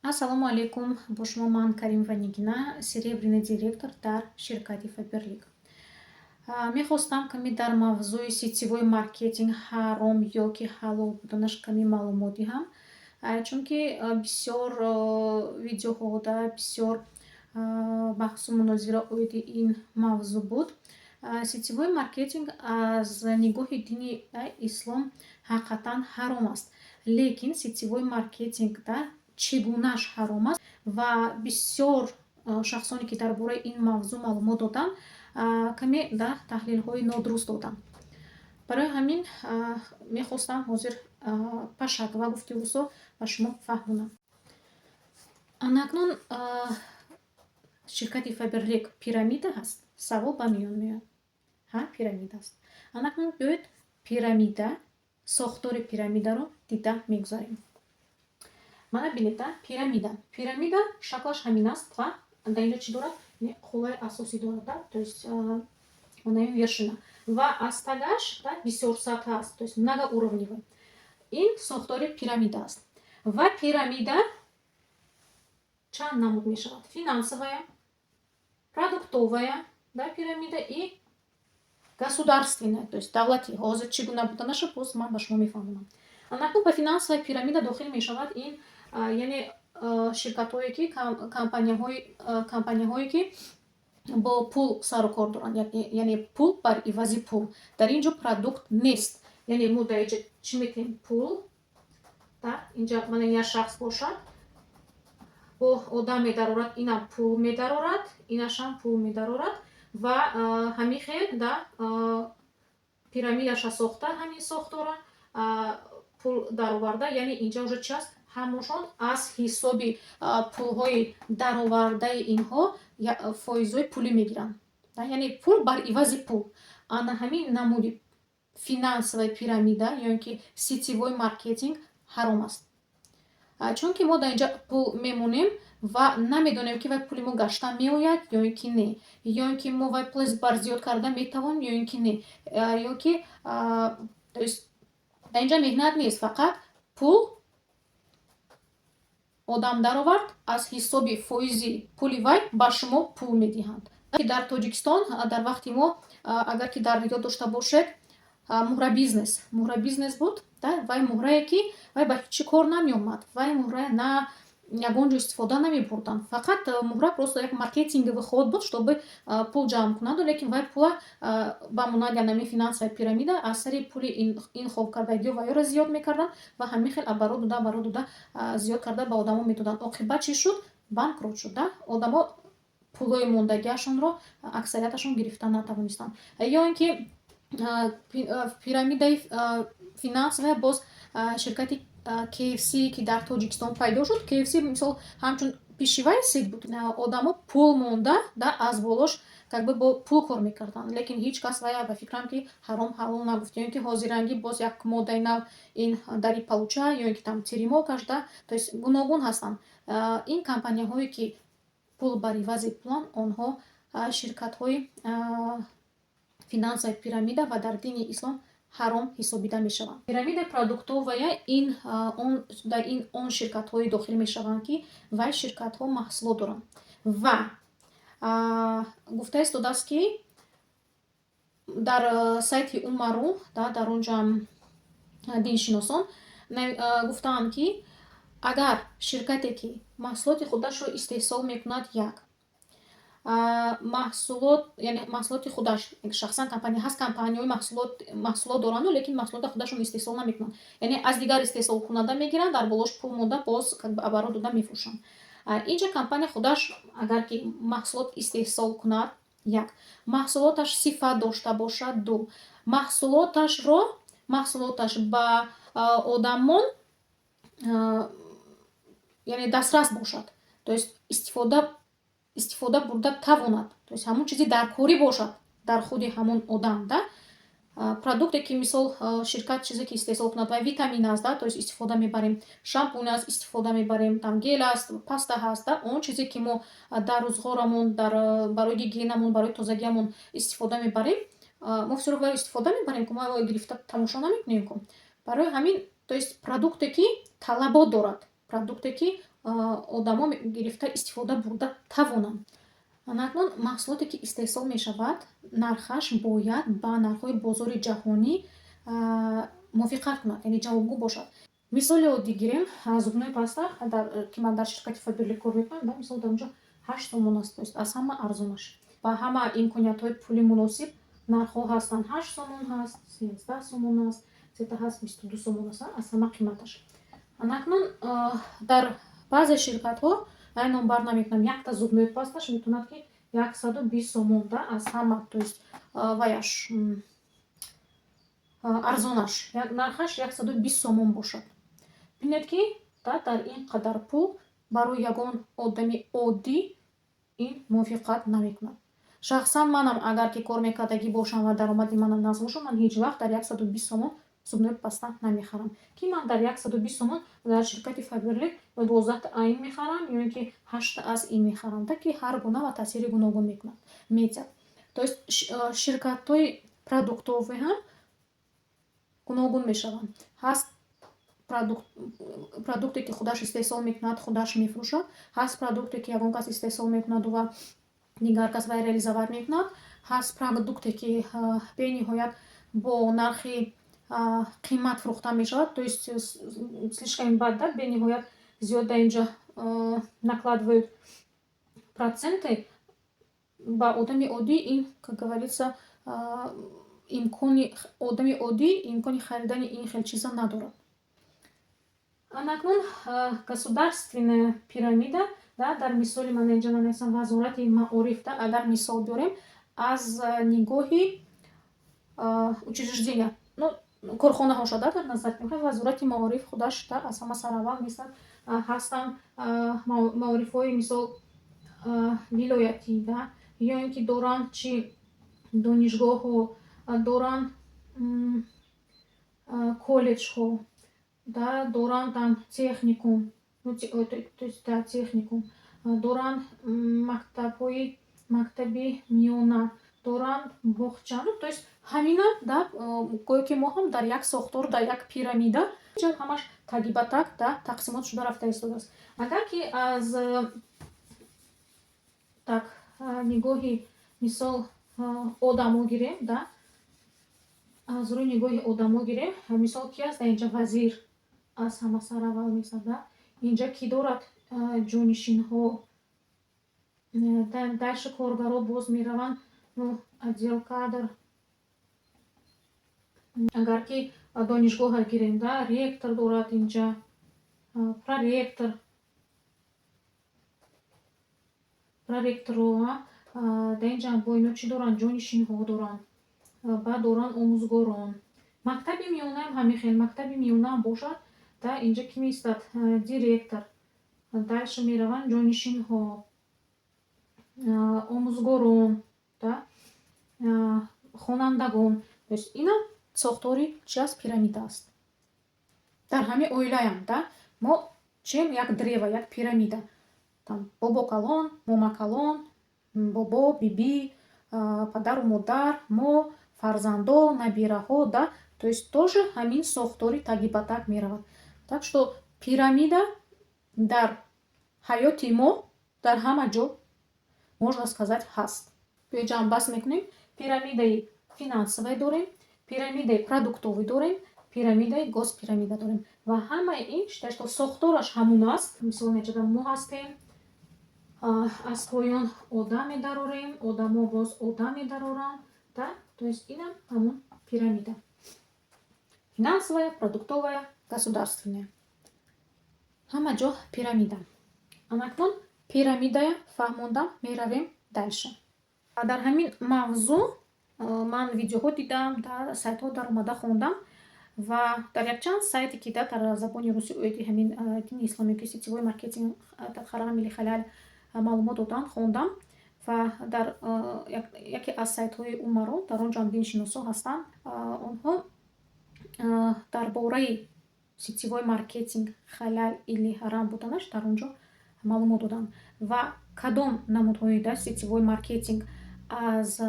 Ассалому алайкум, бо шумо ман Каримова Нигина, серебряный директор дар ширкати Фаберлик. Мехостам каме дар мавзӯи сетевой маркетинг ҳаром ё ки ҳалол буданаш каме маълумот диҳам, чунки бисёр видеоҳода, бисёр баҳсу мунозира оиди ин мавзӯъ буд. Сетевой маркетинг аз нигоҳи дини ислом ҳақиқатан ҳаром аст. Лекин сетевой маркетинг чӣ гунааш ҳаром аст ва бисёр шахсоне, ки дар бораи ин мавзӯъ маълумот доданд, каме таҳлилҳои нодуруст доданд. Барои ҳамин мехостам ҳозир пошагово, гуфти рӯсо, ба шумо фаҳмонам. Ана акнун ширкати Фаберлик пирамида ҳаст? Савол ба миён меояд. Ҳа, пирамида аст. Ана акнун биёед, пирамида, сохтори пирамидаро дида мегузарем. Мана бинед, пирамида. Пирамида шаклаш ҳамин аст ва дар инҷо чӣ дорад? Қуллаи асосӣ дорад, то есть ин вершина. Ва аз тагаш бисёр сатҳ аст, то есть многоуровневый. Ин сохтори пирамида аст. Ва пирамида чанд намуд мешавад? Финансовая, продуктовая пирамида и государственная, то есть давлатӣ. Ҳозир чӣ гуна буданаша боз ман ба шумо мефаҳмонам. Акнун ба финансовая пирамида дохил мешавад ин, яъне ширкатҳое ки, компанияҳое ки бо пул сару кор доранд, яъне пул бар ивази пул. Дар ин ҷо продукт нест. Яъне мо дар инҷа чӣ метиҳем? Пул. Инҷа мана як шахс бошад, бо одам медарорад, инам пул медарорад, инашам пул медарорад ва ҳамин хел да пирамидаша сохта, ҳамин сохтора пул дароварда, яъне инҷа уже чи аст? Ҳамашон аз ҳисоби пулҳои даровардаи инҳо фоизҳои пулӣ мегиранд. Яъне пул бар ивази пул. Ана ҳамин намуди финансовая пирамида ё ин ки сетевой маркетинг ҳаром аст. Чунки мо дар инҷа пул мемонем ва намедонем, ки вай пули мо гашта меояд ё ин ки не, ё ин ки мо вай пула барзиёд карда метавонем ё ин ки не, ё ки, то есть дар инҷа меҳнат нест, фақат пул одам даровард, аз ҳисоби фоизи пули вай ба шумо пул медиҳанд. Дар Тоҷикистон дар вақти мо, агар ки дар ёд дошта бошед, муҳрабизнес, муҳрабизнес буд. Вай муҳрае, ки вай ба ҳеҷ кор намеомад, вай муҳра на ягон ҷо истифода намебурданд, фақат муҳра просто як маркетинговый ход буд, чтобы пул ҷамъ кунанду, лекин вай пула ба монанди анами финансовая пирамида аз сари пули ин хобкардагиҳо вайёро зиёд мекарданд ва ҳамин хел оборот дода, оборот дода, зиёд карда ба одамо медоданд. Оқибат чӣ шуд? Банкрот шуд. Одамо пулҳои мондагиашонро аксарияташон гирифта натавонистанд. Ё ин ки пирамидаи финансовая, боз ширкати KFC, ки дар Тоҷикистон пайдо шуд. KFC, мисол, ҳамчун пищевая сеть буд, одамо пул монда да аз болош как бы бо пул кор мекарданд, лекин ҳеҷ кас вая, ба фикрам, ки ҳаром ҳалол нагуфт. Ё ин ки ҳозирангӣ боз як модаи нав, ин дари получа ё ин ки там Теремок да, то есть гуногун ҳастанд. Ин компанияҳое, ки пул бар ивази пуланд, онҳо ширкатҳои финансовая пирамида ва дар дини ислом ҳаром ҳисобида мешаванд. Пирамидаи продуктовая ин он дар ин он ширкатҳое дохил мешаванд, ки вай ширкатҳо маҳсулот доранд ва гуфта истодааст, ки дар сайти Умару, дар он ҷо диншиносон гуфтаанд, ки агар ширкате, ки маҳсулоти худашро истеҳсол мекунад, як маҳсулот, яъне маҳсулоти худаш шахсан компания ҳаст, компанияҳои маҳсулот доранду, лекин маҳсулоти худашон истеҳсол намекунанд, яъне аз дигар истеҳсолкунанда мегиранд, дар болош пул монда, боз как бы оборот дода мефурӯшанд. Инҷа компания худаш агар ки маҳсулот истеҳсол кунад, як, маҳсулоташ сифат дошта бошад, ду, маҳсулоташ ба одамон, яъне дастрас бошад, то есть истифода бурда тавонад, то есть ҳамон чизи даркорӣ бошад дар худи ҳамон одам да продукте, ки, мисол, ширкат чизе ки истеҳсол кунад, вай витамин аст да, то есть истифода мебарем, шампун аст, истифода мебарем, там гел аст, паста ҳаст да, он чизе, ки мо дар рӯзғорамон, дар барои гигиенамон, барои тозагиамон истифода мебарем, мо всё равно истифода мебарем ку, мо гирифта тамошо намекунем ку. Барои ҳамин, то есть продукте, ки талабот дорад. Продукте, ки одамо гирифта истифода бурда тавонанд. Акнун маҳсулоте, ки истеҳсол мешавад, нархаш бояд ба нархҳои бозори ҷаҳонӣ мувофиқат кунад, яъне ҷавобгӯ бошад. Мисоли оддӣ гирем: зубной паста, ки ман дар ширкати Фаберлик кор мекунам, да, мисол, дар онҷо 8 сомон аст, то есть аз ҳама арзонаш. Ба ҳама имкониятҳои пули муносиб нархҳо ҳастанд: 8 сомон ҳаст, 13 сомон аст, сета ҳаст, 22 сомон аст, аз ҳама қиматаш. Акнун дар баъзе ширкатҳо, ай номбар намекунам, якта зубной пасташ метавонад, ки 120 сомон, да, аз ҳама, то есть ваяш арзонаш, нархаш 120 сомон бошад. Бинед, ки дар ин қадар пул барои ягон одами оддӣ ин мувофиқат намекунад. Шахсан манам, агар ки кор мекардагӣ бошам ва даромади манам нағз бошад, ман ҳеҷ вақт дар 120 сомон зубной паста намехарам, ки ман дар 120 сомон дар ширкати Фаберлик 12та айн мехарам ё ин ки ҳашта аз ин мехарам, да, ки ҳар гуна ва таъсири гуногун мекунад, метиҳад. То есть ширкатҳои продуктовый ҳам гуногун мешаванд. Ҳаст продукте, ки худаш истеҳсол мекунад, худаш мефурӯшад, ҳаст продукте, ки ягон кас истеҳсол мекунаду ва дигар кас вай реализовать мекунад, ҳаст продукте, ки бениҳоят бо нархи қимат фурӯхта мешавад, то есть слишком бад, да, бениҳоят зиёд дар инҷо накладывают проценты. Ба одами оддӣ ин, как говорится, имкони одами оддӣ имкони харидани ин хел чиза надорад. Анакнун государственная пирамида, да, дар мисоли ман инҷа нанависам, Вазорати маориф, да, агар мисол биёрем, аз нигоҳи учреждения, ну, корхонаҳоша, да, дар назар, Вазорати маориф худаш, да, аз ҳама сараввал мисал ҳастанд маорифҳои, мисол, вилоятӣ, да, ё ин ки доранд чи донишгоҳҳо доранд, коллеҷҳо, да, доранд там техникум, то есть, да, техникум доранд, мактабҳои мактаби миёна доранд, боғча, ну, то есть ҳамина, да, гӯё ки мо ҳам дар як сохтор, дар як пирамида ҳамаш таги ба таг, да, тақсимот шуда рафта истодааст. Агар ки аз так нигоҳи, мисол, одамо гирем, да, аз рӯи нигоҳи одамо гирем, мисол, ки аст дар инҷа? Вазир аз ҳама сараввал месад, да. Инҷа кӣ дорад? Ҷонишинҳо. Дальше коргаро боз мераванд, ну, отдел кадр. Агар ки донишгоҳа гирем, да, ректор дорад инҷа, проректор, проректоро, дар инҷа бо ино чӣ доранд? Ҷонишинҳо доранд, баъд доранд омӯзгорон. Мактаби миёнаам ҳамин хел. Мактаби миёнаам бошад, да, инҷа кӣ меистад? Директор. Дальше мераванд ҷонишинҳо, омӯзгорон, да, хонандагон. То есть инам сохтори чи аст? Пирамида аст. Дар ҳамин оилаям, да, мо чием? Як древо, як пирамида. Там бобокалон, момакалон, бобо, бибӣ, падару модар, мо, фарзандо, набираҳо, да. То есть тоже ҳамин сохтори таги ба таг меравад. Так что пирамида дар ҳаёти мо дар ҳама ҷо, можно сказать, ҳаст. Биё, ҷамъбаст мекунем: пирамидаи финансовая дорем, пирамидаи продуктовый дорем, пирамидаи госпирамида дорем ва ҳамаи ин что сохтораш ҳамун аст. Мисол, мечада мо ҳастем, аз поён одам медарорем, одамо боз одам медароранд, да, то есть инам ҳамун пирамида: финансовая, продуктовая, государственная. Ҳама ҷо пирамида. Анакнун пирамидая фаҳмондам, меравем дальше. Дар ҳамин мавзӯъ ман видеоҳо дидам, дар сайтҳо даромада хондам ва дар якчанд сайте, ки дар забони русӣ оиди ҳамин дини исломӣ, ки сетевой маркетинг ҳарам или халал, маълумот доданд, хондам. Ва дар яке аз сайтҳои умаро, дар он ҷо ҳам диншиносо ҳастанд, онҳо дар бораи сетевой маркетинг халал или ҳарам буданаш дар он ҷо маълумот доданд ва кадом намудҳои да сетевой маркетинг аз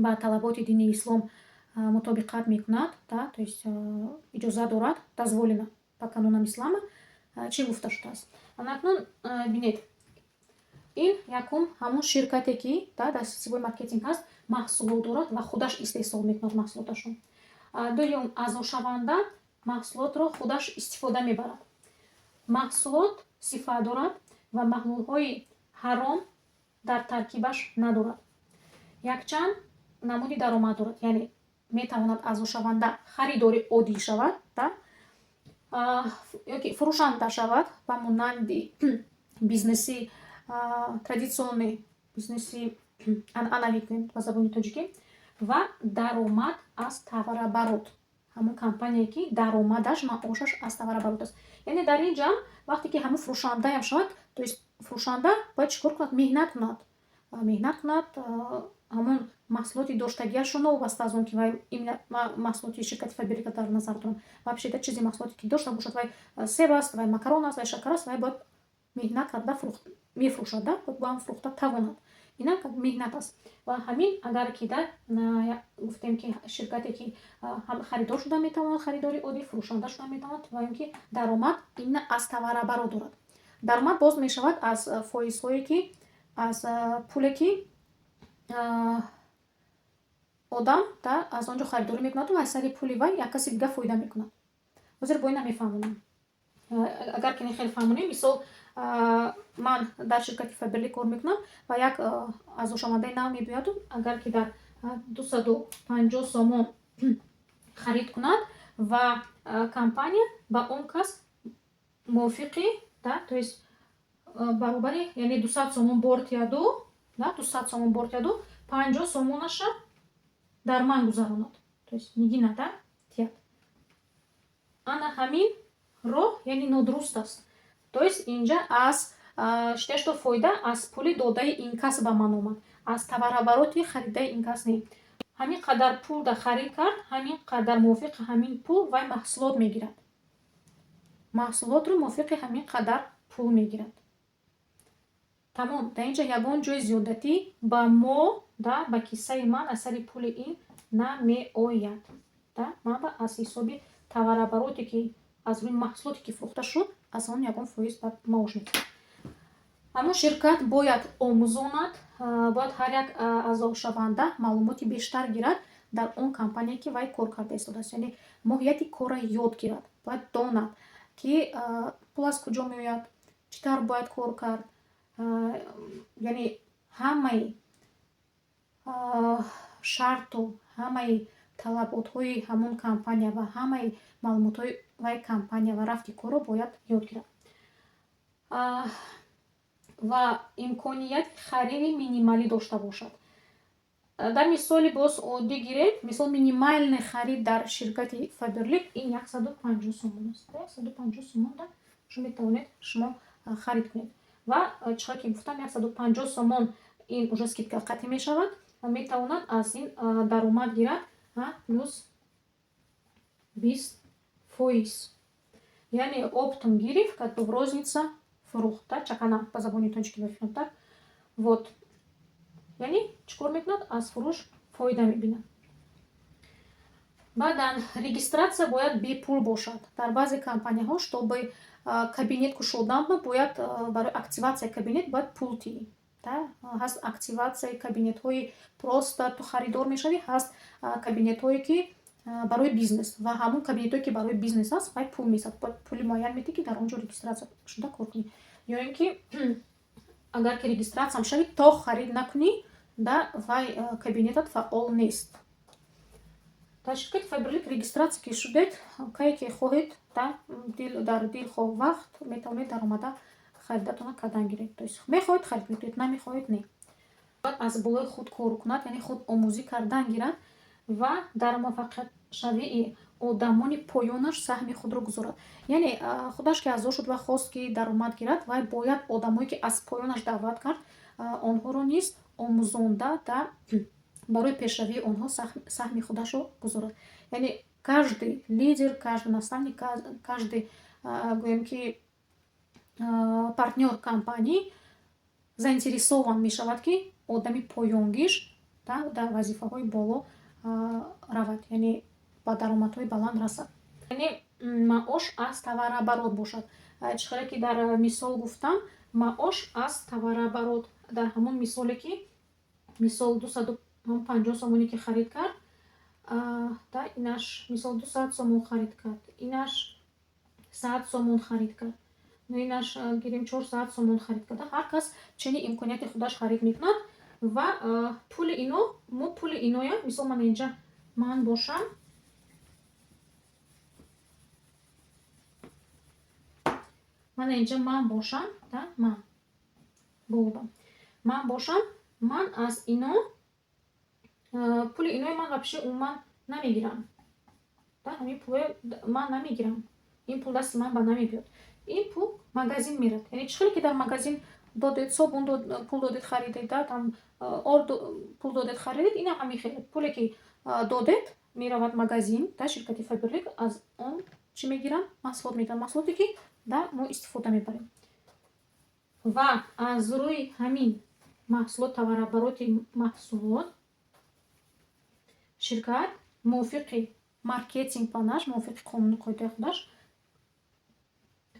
ба талаботи дини ислом мутобиқат мекунад, да, то есть иҷоза дорад, дозволено по канонам ислама. Чӣ гуфта шудааст? Акнун бинед, ин якум ҳамун ширкате, ки дар сетевой маркетинг ҳаст, маҳсулот дорад ва худаш истеҳсол мекунад маҳсулоташро. Дуюм, аъзошаванда маҳсулотро худаш истифода мебарад. Маҳсулот сифат дорад ва маҳлулҳои ҳаром дар таркибаш надорад. Якчанд намуди даромад дорад, яъне метавонад аъзошаванда харидори оддӣ шавад ёки фурӯшанда шавад, ба монанди бизнеси традиционный, бизнеси анъанавӣ гӯем ба забони тоҷикӣ, ва даромад аз товарооборот, ҳамон компания, ки даромадаш, маошаш аз товарооборот аст. Яъне дар ин ҷа вақте ки ҳамун фурӯшандаям шавад, то есть фурӯшанда бояд чӣ кор кунад? Меҳнат кунад, меҳнат кунад, ҳамон маҳсулоти доштагиашро, новобаста аз он ки вай маҳсулоти ширкати Фаберлика дар назар дорам, вообще чизе маҳсулоте ки дошта бошад, вай себ аст, вай макарон аст, вай шакар аст, вай бояд меҳнат карда мефурӯшад, бояд фурӯхта тавонад. Инам меҳнат аст. Ва ҳамин агар ки да гуфтем, ки ширкате, ки харидор шуда метавонад, харидори оддӣ, фурӯшанда шуда метавонад, ва ин ки даромад именно аз товарооборот дорад. Даромад боз мешавад аз фоизҳое, ки аз пуле, ки одам аз он ҷо харидорӣ мекунаду аз сари пули вай як каси дига фоида мекунад. Ҳозир бо ина мефаҳмонам. Агар ки хеле фаҳмонем, мисол, ман дар ширкати Фаберлик кор мекунам ва як аъзошавандаи нав мебиёяду агар ки дар 250 сомон харид кунад ва компания ба он кас мувофиқи, то есть баробари, яъне 200 сомон бор тияду, 200 сомон бор тияду, 50 сомонаша дар ман гузаронад, то есть Нигина да тияд. Ана ҳамин роҳ, яъне, нодуруст аст. То есть инҷа аз считай, что фоида аз пули додаи ин кас ба ман омад, аз товарообороти харидаи ин кас не. Ҳамин қадар пул да харид кард, ҳамин қадар мувофиқи ҳамин пул вай маҳсулот мегирад, маҳсулотро мувофиқи ҳамин қадар пул мегирад, тамом. Дар инҷа ягон ҷои зиёдатӣ ба мо да ба киссаи ман аз сари пули ин намеояд. Да ман ба аз ҳисоби товарообороте, ки аз рӯи маҳсулоте, ки фурӯхта шуд, аз он ягон фоиз ба маош нест. Ҳамон ширкат бояд омӯзонад, бояд ҳар як аъзошаванда маълумоти бештар гирад дар он компания, ки вай кор карда истодааст, яъне моҳияти корро ёд гирад. Бояд донад, ки пул аз куҷо меояд, чӣ тавр бояд кор кард, яъне ҳамаи шарту ҳамаи талаботҳои ҳамон компания ва ҳамаи маълумотҳои вай компания ва рафти корро бояд ёд гирад ва имконияти хариди минималӣ дошта бошад. Дар мисоли боз оддӣ гирем, мисол, минимальный харид дар ширкати Фаберлик ин 150 сомон аст. 150 сомон да шумо метавонед шумо харид кунед. Ва чӣ ки гуфтам, 150 сомон ин уже скидка қатъӣ мешавад ва метавонад аз ин даромад гирад плюс 20%, яъне оптом гирифт, как бы в розница фурӯхт, чакана ба забони тоҷикӣ мефикрам, так вот. Яъне чӣ кор мекунад? Аз фурӯш фоида мебинад. Баъдан регистрация бояд бепул бошад. Дар баъзе компанияҳо, чтобы кабинет кушодан, бояд барои активатсияи кабинет бояд пул диҳӣ. Ҳаст активатсияи кабинетҳои просто ту харидор мешавӣ, ҳаст кабинетҳое, ки барои бизнес, ва ҳамон кабинетҳое, ки барои бизнес аст, вай пул месад, бояд пули муайян медиҳӣ, ки дар он ҷо регистрация шуда кор кунӣ. Ё ин ки агар ки регистрация шавӣ, то харид накунӣ, да вай кабинетат фаъол нест. Дар ширкати Фаберлик регистрация ки шудед, кае ки хоҳед, дар дилхоҳ вақт метавонед даромада харидатонро кардан гиред. То есть мехоҳед, харид мекунед, намехоҳед, не. Бояд аз болои худ кор кунад, яъне худомӯзӣ кардан гирад ва дар муваффақиятшавии одамони поёнаш саҳми худро гузорад. Яъне худаш ки аъзо шуд ва хост, ки даромад гирад, вай бояд одамое, ки аз поёнаш даъват кард, онҳоро низ омӯзонда, да барои пешравии онҳо саҳми худашро гузорад. Яъне каждый лидер, каждый наставник, каждый, гӯем ки, партнёр компанӣ заинтересован мешавад, ки одами поёнгиш дар вазифаҳои боло равад, яъне ба даромадҳои баланд расад. Яъне маош аз товарооборот бошад. Чӣ хеле ки дар мисол гуфтам, маош аз товарооборот, дар ҳамон мисоле ки мисол 250 сомонӣ ки харид кард, да, инаш мисол 200 сомон харид кард, инаш 100 сомон харид кард, инаш гирем 400 сомон харид кард. Ҳар кас чени имконияти худаш харид мекунад ва пули ино, мо пули иноя, мисол ман инҷа ман бошам, мана инҷа ман бошам, да, ман болобам, ман бошам, ман аз ино пули инои ман вообще умуман намегирам, да, ҳамин пулои ман намегирам, ин пул дасти ман ба намебиёд, ин пул магазин мерад. Яъне чӣ хеле ки дар магазин додед собун, пул додед, харидед, да, там орд пул додед, харидед, инам ҳамин хеле пуле ки додед, меравад магазин, да, ширкати Фаберлик аз он чӣ мегиранд? Маҳсулот мегиранд, маҳсулоте ки, да, мо истифода мебарем. Ва аз рӯи ҳамин маҳсулот, товарообороти маҳсулот, ширкат мувофиқи маркетинг планаш, мувофиқи қонуну қоидаи худаш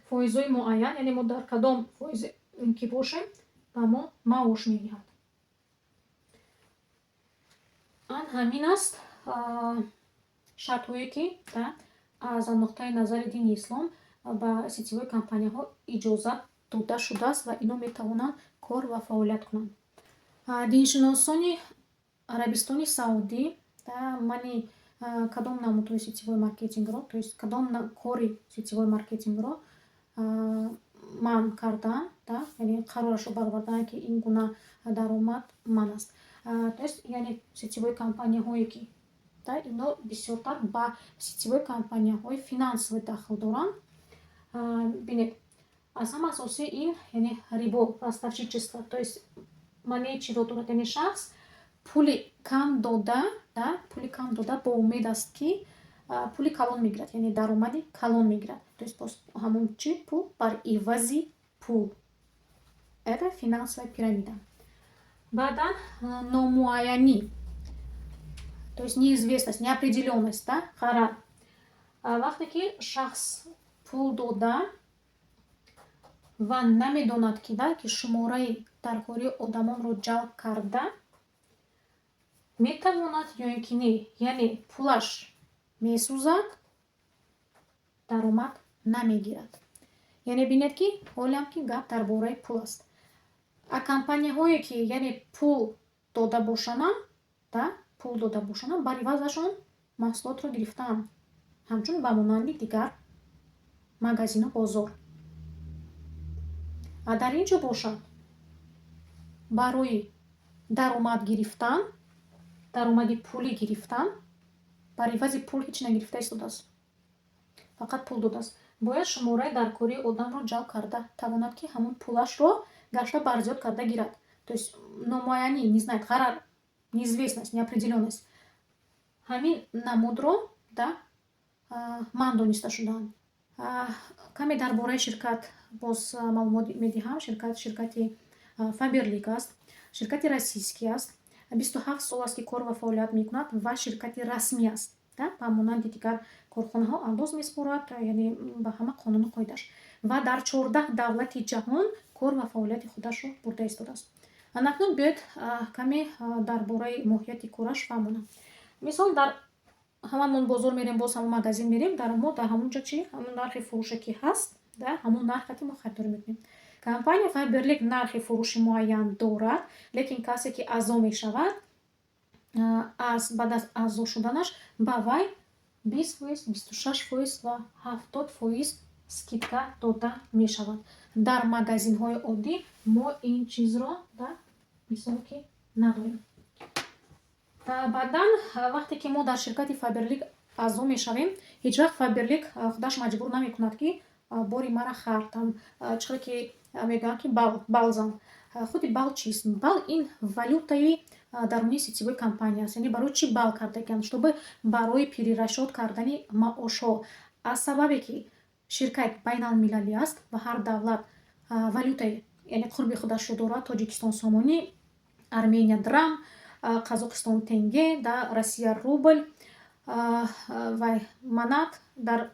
фоизҳои муайян, яъне мо дар кадом фоизе ки бошем, ба мо маош медиҳад. Ан ҳамин аст шартҳое ки, да, аз нуқтаи назари дини ислом ба сетевой компанияҳо иҷозат дода шудааст ва ино метавонанд кор ва фаъолият кунанд. Диншиносони Арабистони Саудӣ, да, мани кадом намудҳои сетевой маркетингро, то есть кадом кори сетевой маркетингро манъ кардан, да, яъне қарорашро баровардан, ки ин гуна даромад манъ аст. То есть яъне сетевой компанияҳое ки, да, ино бисёртар ба сетевой компанияҳои финансовый дахл доранд. Бинед, аз ҳама асосӣ ин яъне рибо, ростовщичество, то есть маънии чиро дорад? Яъне шахс пули кам дода, да, пули кам дода бо умед аст, ки пули калон мегирад, яъне даромади калон мегирад. То есть боз ҳамон чи, пул бар ивази пул, это финансовая пирамида. Баъдан номуайянӣ, то есть неизвестность, неопределенность, да, ғарар. Вақте ки шахс пул дода ва намедонад ки, да, ки шумораи даркории одамонро ҷалб карда метавонад ё ин ки не, яъне пулаш месӯзад, даромад намегирад. Яъне бинед, ки ҳолиам ки гап дар бораи пул аст. А компанияҳое ки яъне пул дода бошанам, да, пул дода бошанам, бар ивазашон маҳсулотро гирифтаам, ҳамчун ба монанди дигар магазину бозор. А дар ин ҷо бошад, барои даромад гирифтан, даромади пулӣ гирифтан, бар ивази пул ҳеҷ нагирифта истодааст, фақат пул додааст, бояд шумораи даркории одамро ҷалб карда тавонад, ки ҳамон пулашро гашта барзиёд карда гирад. То есть номуайянӣ, не знает, ғарар, неизвестность, неопределенность. Ҳамин намудро, да, манъ дониста шудаанд. Каме дар бораи ширкат боз маълумот медиҳам. Ширкат ширкати Фаберлик аст, ширкати российский аст, 27 сол аст, ки кор ва фаъолият мекунад ва ширкати расмӣ аст, да, ба монанди дигар корхонаҳо андоз месупорад, яъне ба ҳама қонуну қоидааш, ва дар 14 давлати ҷаҳон кор ва фаъолияти худашро бурда истодааст. Анакнун биёед, каме дар бораи моҳияти кораш фаҳмонам. Мисол, дар ҳамамон бозор мерем, боз ҳамон магазин мерем, дар мо дар ҳамон ҷо чи, ҳамон нархи фурӯше ки ҳаст, да, ҳамон нархе ки мо харидорӣ мекунем. Компания Фаберлик нархи фурӯши муайян дорад, лекин касе ки аъзо мешавад, аз баъд аз аъзо шуданаш ба вай 20%, 26% ва 70% скидка дода мешавад. Дар магазинҳои оддӣ мо ин чизро, да, мисол ки надорем. Баъдан вақте ки мо дар ширкати Фаберлик аъзо мешавем, ҳеҷ вақт Фаберлик худаш маҷбур намекунад, ки бори мара хар, там чӣ хеле ки мегӯянд, ки бал зан. Худи бал чист? Бал ин валютаи дарунии сетевой компания аст. Яъне барои чӣ бал кардагианд? Чтобы барои перерасчёт кардани маошҳо. Аз сабабе ки ширкат байналмилалӣ аст ва ҳар давлат валютаи, яъне қурби худашро дорад: Тоҷикистон сомонӣ, Армения драм, Қазоқистон тенге, да, Россия рубл ва манат дар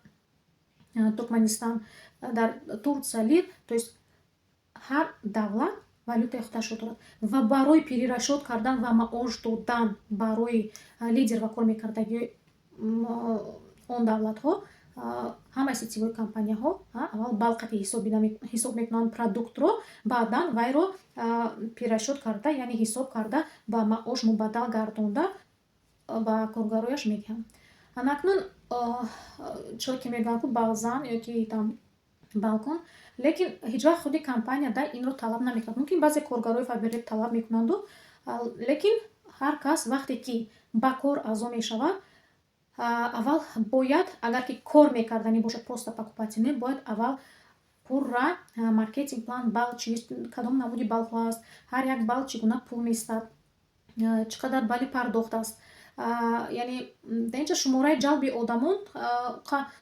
Туркманистан. Дар Турция лир. То есть ҳар давлат валютаи худашро дорад ва барои перерасчёт кардан ва маош додан барои лидер ва кор мекардагии он давлатҳо, ҳамаи сетевой компанияҳо аввал балл қати ҳисоб мекунанд продуктро, баъдан вайро перерасчёт карда, яъне ҳисоб карда, ба маош мубаддал гардонда, ба коргарояш медиҳанд. Ана акнун чое ки мегӯянд, ку балзан ё ки там балкон, лекин ҳеҷ вақт худи компания да инро талаб намекунад. Мумкин, баъзе коргарои Фаберлик талаб мекунанду, лекин ҳар кас, вақте ки ба кор аъзо мешавад, аввал бояд, агар ки кор мекарданӣ бошад, просто покупатель не, бояд аввал пурра маркетинг план, балл чист, кадом намуди баллҳо аст, ҳар як балл чӣ гуна пул местад, чӣ қадар балли пардохт аст. Яъне дар инҷа шумораи ҷалби одамон,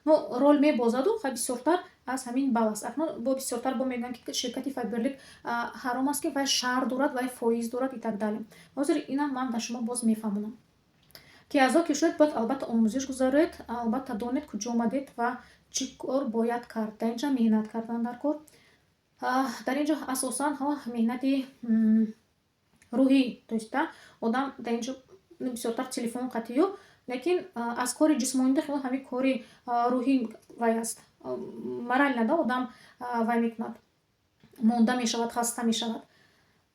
ну, роль мебозаду, ха, бисёртар аз ҳамин балл аст. Акнун бо бисёртар бо мегӯянд, ки ширкати Фаберлик ҳаром аст, ки вай шар дорад, вай фоиз дорад и так далее. Ҳозир инам ман ба шумо боз мефаҳмонам. Ки аъзо ки шудед, бояд албатта омӯзиш гузаред, албатта донед, куҷо омадед ва чӣ кор бояд кард. Дар инҷа меҳнат кардан дар кор, дар инҷо асосан меҳнати рӯҳӣ, то есть да, одам дар инҷо бисёртар телефон қатию, лекин аз кори ҷисмонӣ хело ҳамин кори рӯҳӣ вай аст, морально да одам вай мекунад, монда мешавад, хаста мешавад.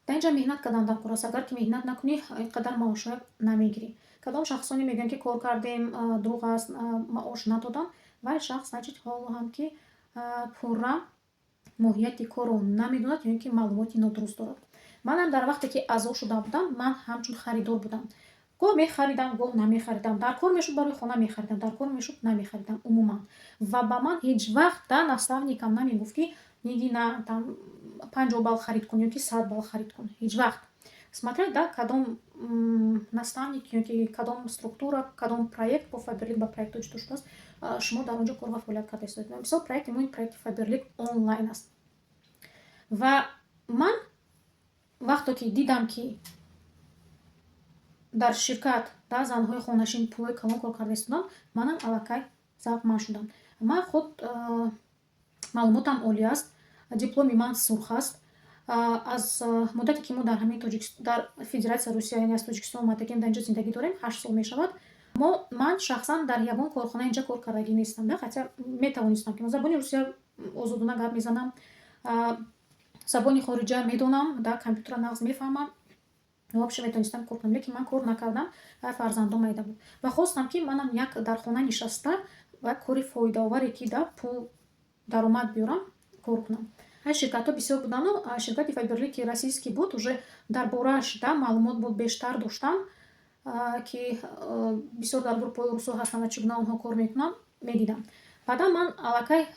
Дар инҷа меҳнат кардан дар кор аст. Агар ки меҳнат накунӣ, ин қадар маошҳоя намегирӣ. Кадом шахсоне мегӯянд, ки кор кардем, дурӯғ аст, маош надодам, вай шахс, значит, ҳоло ҳам ки пурра моҳияти корро намедонад ё ин ки маълумоти нодуруст дорад. Манам дар вақте ки аъзо шуда будам, ман ҳамчун харидор будам. Гоҳ мехаридам, гоҳ намехаридам. Дар кор мешуд, барои хона мехаридам, дар кор мешуд, намехаридам умуман. Ва ба ман ҳеҷ вақт да наставникам намегуфт, ки Нигина, там 50 балл харид кун ё ки 100 балл харид кун. Ҳеҷ вақт. Смотря да кадом наставник ё ки кадом структура, кадом проект бо Фаберлик ба проектҳо ҷудо шудааст, шумо дар он ҷо кор ва фаъолият карда истодаед. Мисол, проекти мо ин проекти Фаберлик онлайн аст. Ва ман вақто ки дидам, ки дар ширкат да занҳои хонашин пулҳои калон кор карда истоданд, манам аллакай завқманд шудам. Ман худ маълумотам олӣ аст, дипломи ман сурх аст. Аз муддате ки мо дар ҳамин дар Федератсияи Русия, яъне аз Тоҷикистон омадагем, дар инҷо зиндагӣ дорем, 8 сол мешавад. Ман шахсан дар ягон корхона инҷа кор кардагӣ нестам, да, хотя метавонистам, ки ман забони русия озодона гап мезанам, забони хориҷа медонам, да, компютерро нағз мефаҳмам, вообще метавонистам кор кунам, лекин ман кор накардам ва фарзандом майда буд ва хостам, ки манам як дар хона нишаста ва кори фоидаоваре, ки да пул даромад биёрам, кор кунам. Ҳай, ширкатҳо бисёр будану ширкати Фаберлик, ки российский буд, уже дар борааш да маълумот буд, бештар доштам, ки бисёр дар группаҳои русҳо ҳастанд ва чӣ гуна онҳо кор мекунанд, медидам. Баъдан ман аллакай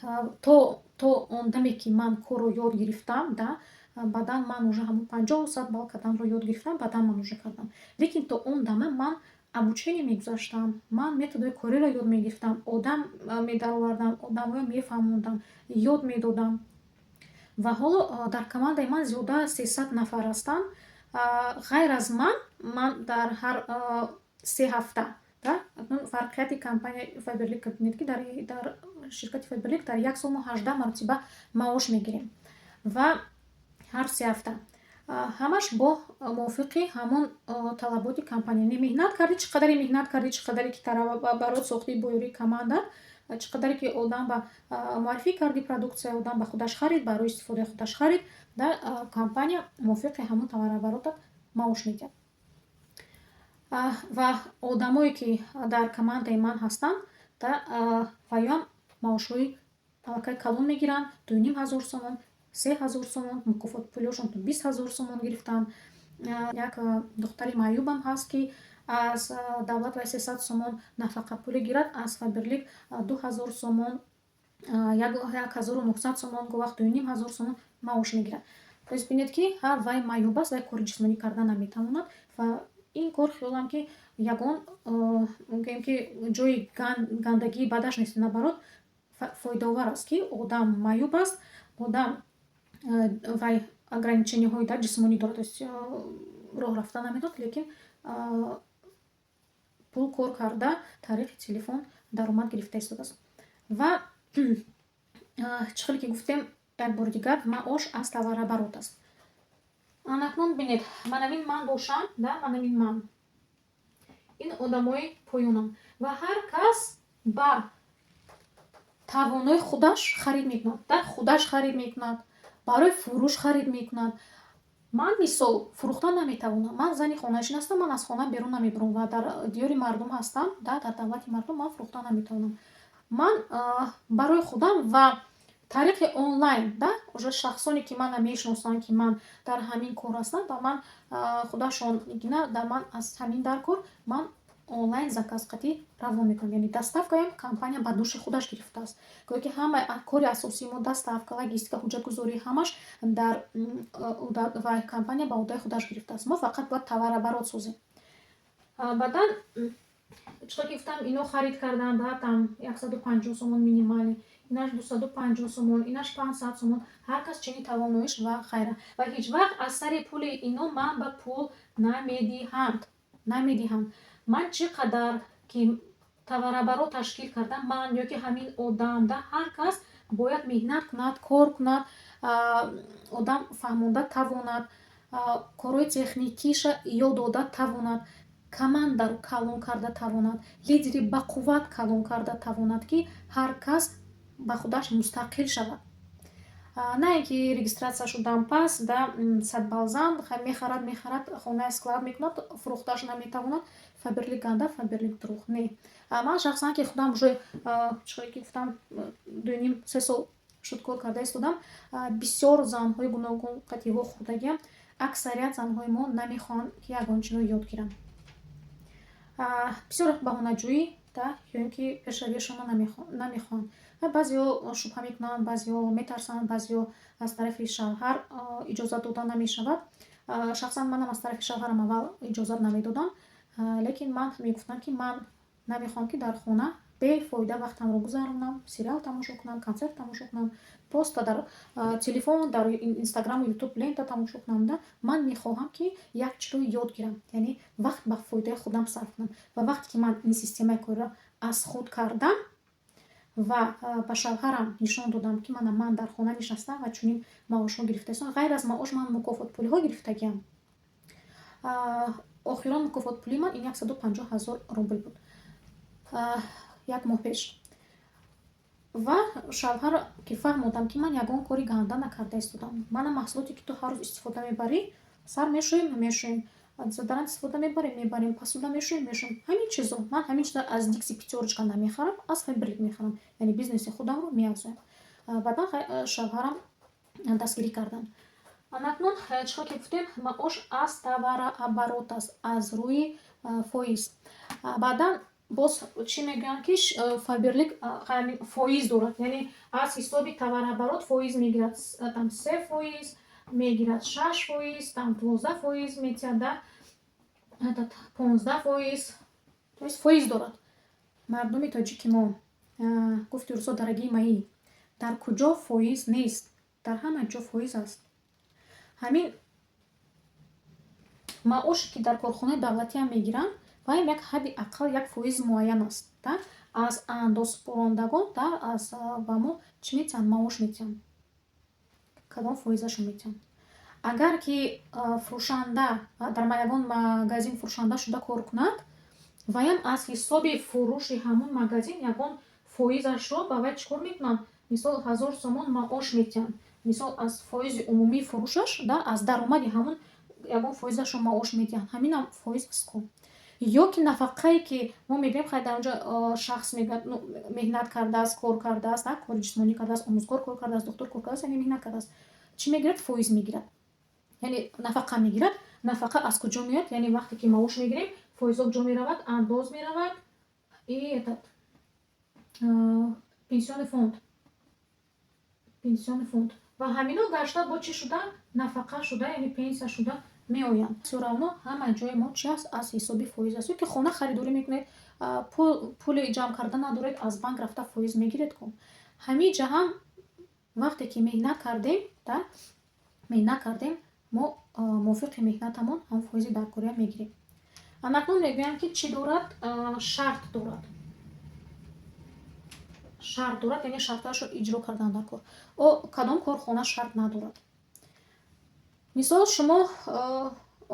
то он даме, ки ман корро ёд гирифтам, да, баъдан ман уже ҳамон 50, 100 балл карданро ёд гирифтам, баъдан ман уже кардам. Лекин то он дама ман обучение мегузаштам, ман методҳои кориро ёд мегирифтам, одам медаровардам, одамҳоро мефаҳмондам, ёд медодам. Ва ҳоло дар командаи ман зиёда аз 300 нафар ҳастанд. Ғайр аз ман, ман дар ҳар 3 ҳафта, фарқияти компанияи Фаберлик бинед, ки дар ширкати Фаберлик дар як сол мо 18 маротиба маош мегирем ва ҳар 3 ҳафта ҳамаш бо мувофиқи ҳамон талаботи компания. Яъне меҳнат кардӣ, чӣ қадаре меҳнат кардӣ, чӣ қадаре ки барот сохтӣ бо ёрии командат, чӣ қадаре ки одам ба муаррифӣ кардӣ продукция, одам ба худаш харид, барои истифодаи худаш харид, да, компания мувофиқи ҳамон товарооборотат маош медиҳад. Ва одамое ки дар командаи ман ҳастанд, ваёам маошҳои аллакай калон мегиранд: 2500 сомон, 3000 сомон, мукофоти пулиошон то 20 000 сомон гирифтанд. Як духтари маъюбам ҳаст, ки аз давлат вай 300 сомон нафақапулӣ гирад, аз Фаберлик 2000 сомон, 1900 сомон, гоҳ вақт 2500 сомон маош мегирад. То есть бинед, ки ҳар вай маъюб аст, вай кори ҷисмонӣ карда наметавонад ва ин кор, хиёлам, ки ягон, гӯем, ки ҷои гандагии бадаш нест, наоборот, фоидаовар аст, ки одам маъюб аст, одам вай ограничениҳои да ҷисмонӣ дорад, то есть роҳ рафта наметавонад, лекин пул кор карда, тариқи телефон даромад гирифта истодааст. Ва Чӣ хеле ки гуфтем, як бори дигар, маош аз товарооборот аст. Анакнун бинед, манамин ман бошам, да, манамин ман. Ин одамои поёнам ва ҳар кас ба тавонои худаш харид мекунад, дар худаш харид мекунад, барои фурӯш харид мекунад. Ман, мисол, фурӯхта наметавонам. Ман зани хонашин ҳастам, ман аз хона берун намебурам ва дар диёри мардум ҳастам, да, дар давлати мардум ман фурӯхта наметавонам. Ман барои худам ва тариқи онлайн, да, уже шахсоне, ки мана мешиносанд, ки ман дар ҳамин кор ҳастам, ба ман худашон гина дар ман аз ҳамин дар кор ман онлайн заказ қатӣ равон мекунам. Яъне доставкаам компания ба дӯши худаш гирифтааст. Гӯё ки ҳама кори асосии мо, доставка, логистика, ҳуҷҷатгузорӣ, ҳамаш дар ва компания ба уҳдаи худаш гирифтааст. Мо фақат бояд товарооборот созем. Баъдан, чӣ хел ки гуфтам, ино харид карданд, да, там 150 сомон минимальный, инаш 250 сомон, инаш 500 сомон, ҳар кас чини тавоноиш ва ғайра. Ва ҳеҷ вақт аз сари пули ино ман ба пул намедиҳанд. Намедиҳанд. Ман чӣ қадар ки товарооборот ташкил кардам, ман ё ки ҳамин одам, да, ҳар кас бояд меҳнат кунад, кор кунад, одам фаҳмонда тавонад, корҳои техникиша ёд дода тавонад, командаро калон карда тавонад, лидери бақувват калон карда тавонад, ки ҳар кас ба худаш мустақил шавад. На ин ки регистрация шудан пас, да, садбалзан мехарад, мехарад, хонаи склад мекунад, фурӯхтааш наметавонад, Фаберлик ганда, Фаберлик дурӯғ. Не. Ман шахсан, ки худам уже, чӣ хеле ки гуфтам, 2,5, 3 сол шуд, кор карда истодам, бисёр занҳои гуногун қатъи вохӯрдагиам. Аксарият занҳои мо намехоҳанд, ки ягон чизро ёд гиранд. Бисёр баҳонаҷӯӣ, да, ё ин ки пешравиашонро намехоҳанд. Баъзеҳо шубҳа мекунанд, баъзеҳо метарсанд, баъзеҳо аз тарафи шавҳар иҷозат дода намешавад. Шахсан манам аз тарафи шавҳарам аввал иҷозат намедодам, лекин ман мегуфтам, ки ман намехоҳам, ки дар хона бефоида вақтамро гузаронам, сериал тамошо кунам, консерт тамошо кунам, просто дар телефон, дар Инстаграму Ютуб лента тамошо кунам, да. Ман мехоҳам, ки як чизро ёд гирам, яъне вақт ба фоидаи худам сарф кунам. Ва вақте ки ман ин системаи корро аз худ кардам ва ба шавҳарам нишон додам, ки мана, ман дар хона нишастам ва чунин маошҳо гирифта истодам, ғайр аз маош ман мукофотпулиҳо гирифтагиам. Охирон мукофотпулии ман ин 150 000 рубл буд як моҳ пеш. Ва шавҳар ки фаҳмодам, ки ман ягон кори ганда накарда истодам, мана маҳсулоте, ки ту ҳар рӯз истифода мебарӣ, сар мешӯем, мешӯем, дезодорант истифода мебарем, мебарем, посуда мешӯем, мешӯем, ҳамин чизо. Ман ҳамин чизо аз Дикси, Пятёрочка намехарам, аз Фаберлик мехарам, яъне бизнеси худамро меафзоям. Баъдан шавҳарам дастгирӣ карданд. Анакнун, чӣ хел ки гуфтем, маош аз товарооборот аст, аз рӯи фоиз. Баъдан боз чӣ мегӯянд, ки Фаберлик фоиз дорад, яъне аз ҳисоби товарооборот фоиз мегирад, там 3% мегирад, 6%, там 12% метиҳад, да, этот 15%, то есть фоиз дорад. Мардуми тоҷики мо, гуфти рӯзҳо, дорогие мои, дар куҷо фоиз нест? Дар ҳама ҷо фоиз аст. Ҳамин маоше, ки дар корхонаи давлатиам мегиранд, ваям як ҳадди ақал як фоизи муайян аст, да, аз андозсупорандагон, да, аз ба мо чӣ метиҳанд? Маош метиҳанд. Кадом фоизашро метиҳанд? Агар ки фурӯшанда дар ягон магазин фурӯшанда шуда кор кунад, ваям аз ҳисоби фурӯши ҳамон магазин ягон фоизашро ба вай чӣ кор мекунанд? Мисол, 1000 сомон маош метиҳанд, мисол, аз фоизи умумии фурӯшаш, да, аз даромади ҳамон ягон фоизашро маош медиҳанд. Ҳаминам фоиз аст ку. Ё ки нафақае, ки мо мегӯем, хай, дар онҷо шахс мегӯяд, меҳнат кардааст, кор кардааст, кори ҷисмонӣ кардааст, омӯзгор кор кардааст, духтур кор кардааст, яъне меҳнат кардааст, чӣ мегирад? Фоиз мегирад, яъне нафақа мегирад. Нафақа аз куҷо меояд? Яъне вақте ки маош мегирем, фоизҳо куҷо меравад? Андоз меравад и этот пенсионный фонд, пенсионный фонд. Ва ҳамино гашта бо чӣ шуда, нафақа шуда, яъне пенсия шуда меоянд. Всё равно ҳама ҷои мо чи аст? Аз ҳисоби фоиз аст. Ё ки хона харидорӣ мекунед, пули ҷамъ карда надоред, аз банк рафта фоиз мегиред ку. Ҳамин ҷа ҳам вақте ки меҳнат кардем, да, меҳнат кардем, мо мувофиқи меҳнатамон ҳам фоизи даркориам мегирем. Анакнун мегӯям, ки чӣ дорад? Шарт дорад. Шарт дорад, яъне шартҳояшро иҷро кардан дар кор. О кадом корхона шарт надорад? Мисол, шумо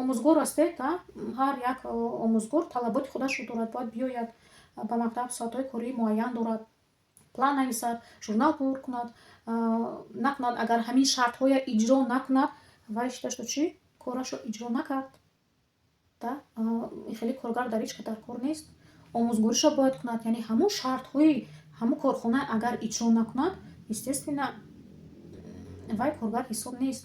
омӯзгор ҳастед, ҳар як омӯзгор талаботи худашро дорад: бояд биёяд ба мактаб, соатҳои кории муайян дорад, план нависад, журнал пур кунад, накунад. Агар ҳамин шартҳоя иҷро накунад, вай шида чӣ корашро иҷро накард. Да, хеле коргар дар ҳеҷ дар кор нест. Омӯзгориша бояд кунад, яъне ҳамон шартҳои ҳамон корхона агар иҷро накунад, естественно, вай коргар ҳисоб нест.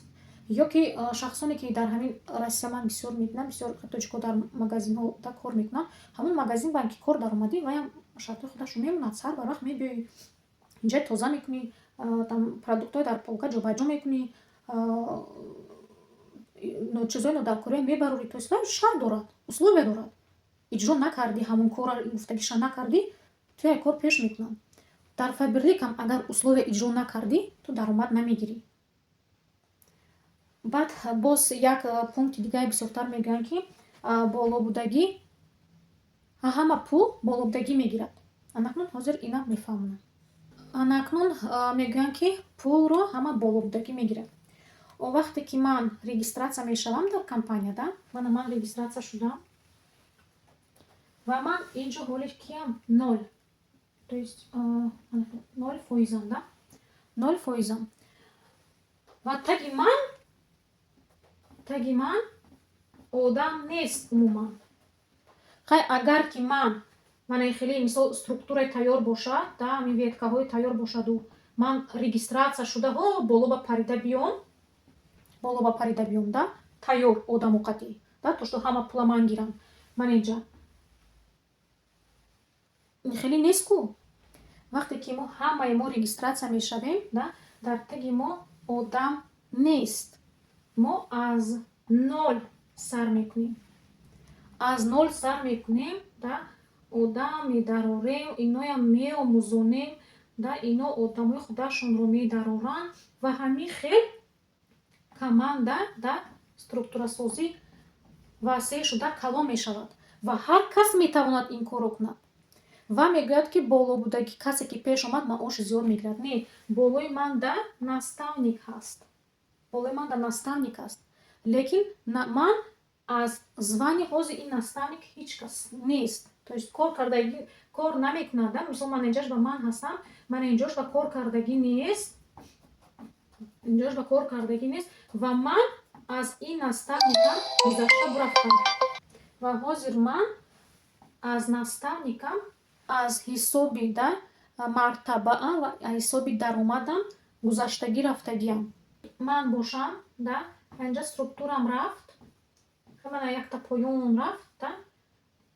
Ё ки шахсоне, ки дар ҳамин Россия, ман бисёр мебинам, бисёр тоҷико дар магазинҳо кор мекунанд, ҳамон магазин ба ки кор даромадӣ, ваям шартҳои худашро мемонад: сар бар вақт мебиёӣ, инҷа тоза мекунӣ, там продуктҳои дар полка ҷобаҷо мекунӣ, чизҳои нодаркориро мебарорӣ. То есть вай шарт дорад, условия дорад. Иҷро накардӣ, ҳамон корро гуфтагиша накардӣ, ту як кор пеш мекунанд. Дар Фаберликам агар условия иҷро накардӣ, ту даромад намегирӣ. Баъд боз як пункти дигаре бисёртар мегӯянд, ки болобудагӣ, ҳама пул болобудагӣ мегирад. Анакнун ҳозир ина мефаҳмонам. Анакнун мегӯянд, ки пулро ҳама болобудагӣ мегирад. Он вақте ки ман регистрация мешавам дар компания, да, мана ман регистрация шудам ва ман инҷо ҳоли киям? Ноль, то есть 0%-ам, да, 0%-ам. Ва таги ман одам нест умуман. Хай, агар ки ман мана хеле, мисол, структураи тайёр бошад, да, ҳамин веткаҳои тайёр бошаду ман регистрация шуда, ҳо, боло ба парида биём, боло ба парида биём, да, тайёр одамо қатъӣ, да, то что ҳама пула ман гирам, ман инҷа хеле нест ку. Вақте ки мо ҳамаи мо регистрация мешавем, да, дар таги мо одам нест, мо аз ноль сар мекунем, аз ноль сар мекунем, да, одам медарорем, иноям меомӯзонем, да, ино одамои худашонро медароранд ва ҳамин хел команда, да, структурасозӣ васеъ шуда калон мешавад ва ҳар кас метавонад ин корро кунад. Ва мегӯяд, ки болобудагӣ, касе ки пеш омад, маоши зиёд мегирад. Не, болои ман да наставник ҳаст, болои ман да наставник аст, лекин ман аз звание ҳозир ин наставник ҳеҷ кас нест, то есть кор кардагӣ, кор намекунад, да. Мисол, ман инҷаш ба ман ҳастам, ман инҷош ба кор кардагӣ нест, инҷош ба кор кардагӣ нест ва ман аз ин наставникам гузашта бурафтам ва ҳозир ман аз наставникам, аз ҳисоби, да, мартабаам ва ҳисоби даромадам гузаштагӣ рафтагиам. Ман бошам, да, инҷа структурам рафт, мана якта поён рафт, да,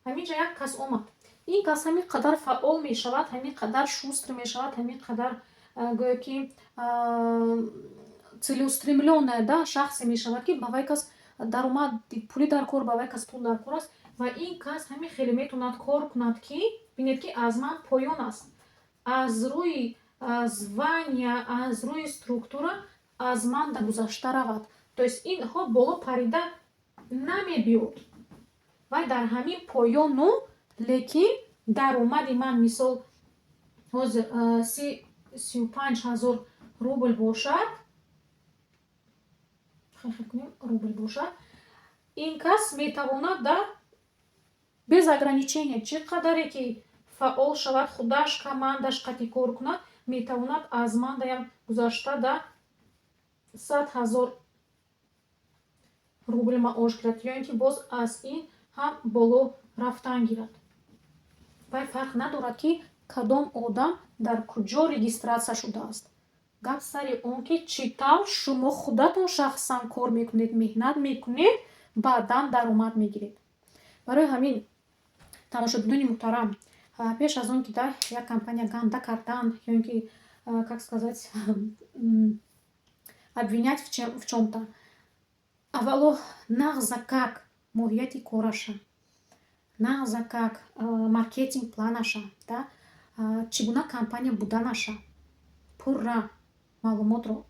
ҳаминҷа як кас омад. Ин кас ҳамин қадар фаъол мешавад, ҳамин қадар шустрый мешавад, ҳамин қадар, гӯё ки, целеустремлённая, да, шахсе мешавад, ки ба вай кас даромад пулӣ дар кор, ба вай кас пул дар кор аст. Ва ин кас ҳамин хеле метавонад кор кунад, ки бинед, ки аз ман поён аст, аз рӯи звания, аз рӯи структура аз ман да гузашта равад. То есть инҳо боло парида намебиёд, вай дар ҳамин поёну, лекин даромади ман, мисол, ҳозир 35 000 рубл бошад, кунем, рубл бошад, ин кас метавонад да без ограничения, чӣ қадаре ки фаъол шавад, худаш, командаш қатъи кор кунад, метавонад аз ман даям гузашта да 100 000 рубл маош гирад ё ин ки боз аз ин ҳам боло рафтан гирад. Вай фарқ надорад, ки кадом одам дар куҷо регистрация шудааст. Гап сари он, ки чӣ тавр шумо худатон шахсан кор мекунед, меҳнат мекунед, баъдан даромад мегиред. Барои ҳамин, тамошобинони муҳтарам, пеш аз он ки да як компания ганда кардан ё ин ки, как сказать, обвинять в чём-то, аввало нағза как моҳияти кораша, нағза как маркетинг планаша, да, чӣ гуна компания буданаша пурра маълумотро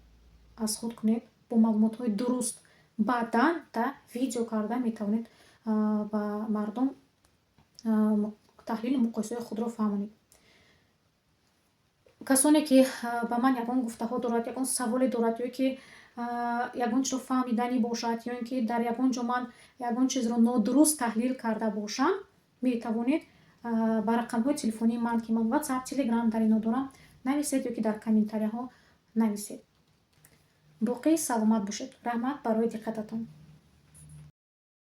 аз худ кунед бо маълумотҳои дуруст, баъдан да видео карда метавонед ба мардум таҳлилу муқоисаҳои худро фаҳмонед. Касоне, ки ба ман ягон гуфтаҳо дорад, ягон саволе дорад ё ки ягон чизро фаҳмиданӣ бошад, ё ин ки дар ягон ҷо ман ягон чизро нодуруст таҳлил карда бошам, метавонед ба рақамҳои телефонии ман, ки ман WhatsApp, Telegram дар ино дорам, нависед ё ки дар комментарияҳо нависед. Боқӣ саломат бошед. Раҳмат барои диққататон.